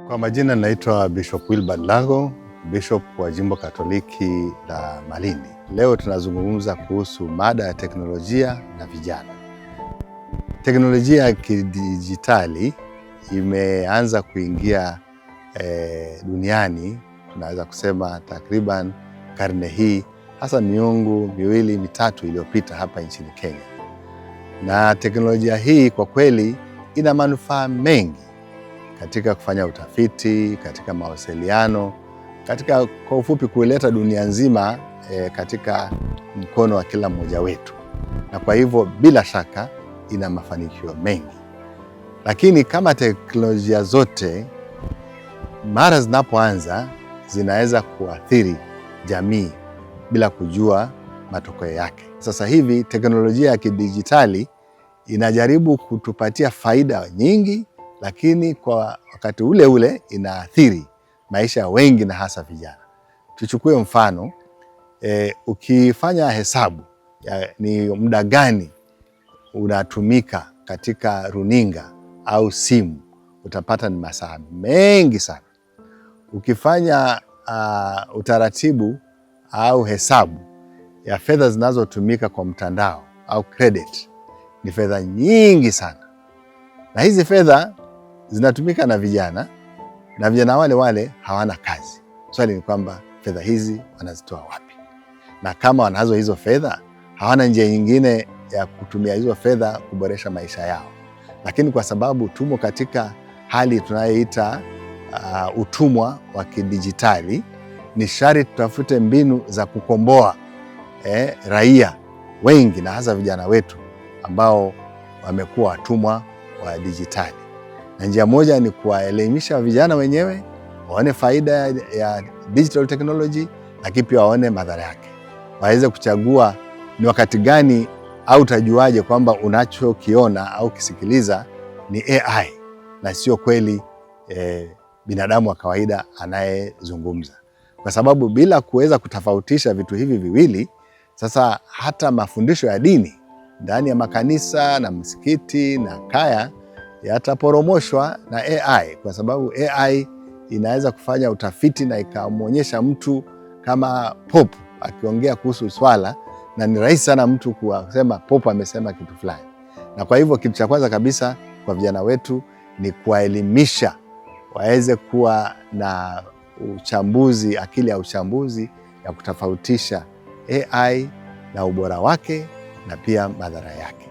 Kwa majina naitwa Bishop Wilbard Lago, Bishop wa Jimbo Katoliki la Malindi. Leo tunazungumza kuhusu mada ya teknolojia na vijana. Teknolojia ya kidijitali imeanza kuingia duniani, tunaweza kusema takriban karne hii, hasa miongo miwili mitatu iliyopita hapa nchini Kenya. Na teknolojia hii kwa kweli ina manufaa mengi katika kufanya utafiti, katika mawasiliano, katika kwa ufupi kuileta dunia nzima katika mkono wa kila mmoja wetu, na kwa hivyo bila shaka ina mafanikio mengi. Lakini kama teknolojia zote, mara zinapoanza zinaweza kuathiri jamii bila kujua matokeo yake. Sasa hivi teknolojia ya kidijitali inajaribu kutupatia faida nyingi, lakini kwa wakati ule ule inaathiri maisha ya wengi na hasa vijana. Tuchukue mfano ukifanya hesabu ya, ni muda gani unatumika katika runinga au simu, utapata ni masaa mengi sana. Ukifanya utaratibu au hesabu ya fedha zinazotumika kwa mtandao au credit, ni fedha nyingi sana, na hizi fedha zinatumika na vijana, na vijana wale wale hawana kazi. Swali ni kwamba fedha hizi wanazitoa wapi? Na kama wanazo hizo fedha, hawana njia nyingine ya kutumia hizo fedha kuboresha maisha yao. Lakini kwa sababu tumo katika hali tunayoita utumwa wa kidijitali, ni sharti tutafute mbinu za kukomboa raia wengi na hasa vijana wetu ambao wamekuwa watumwa wa dijitali. Na njia moja ni kuwaelimisha vijana wenyewe waone faida ya digital technology, lakini pia waone madhara yake, waweze kuchagua ni wakati gani au utajuaje kwamba unachokiona au kisikiliza ni AI na sio kweli binadamu wa kawaida anayezungumza, kwa sababu bila kuweza kutofautisha vitu hivi viwili, sasa hata mafundisho ya dini ndani ya makanisa na msikiti na kaya yataporomoshwa na AI, kwa sababu AI inaweza kufanya utafiti na ikamwonyesha mtu kama Pope akiongea kuhusu swala, na ni rahisi sana mtu kusema Pope amesema kitu fulani. Na kwa hivyo kitu cha kwanza kabisa kwa vijana wetu ni kuwaelimisha waweze kuwa na uchambuzi, akili ya uchambuzi ya kutofautisha AI na ubora wake na pia madhara yake.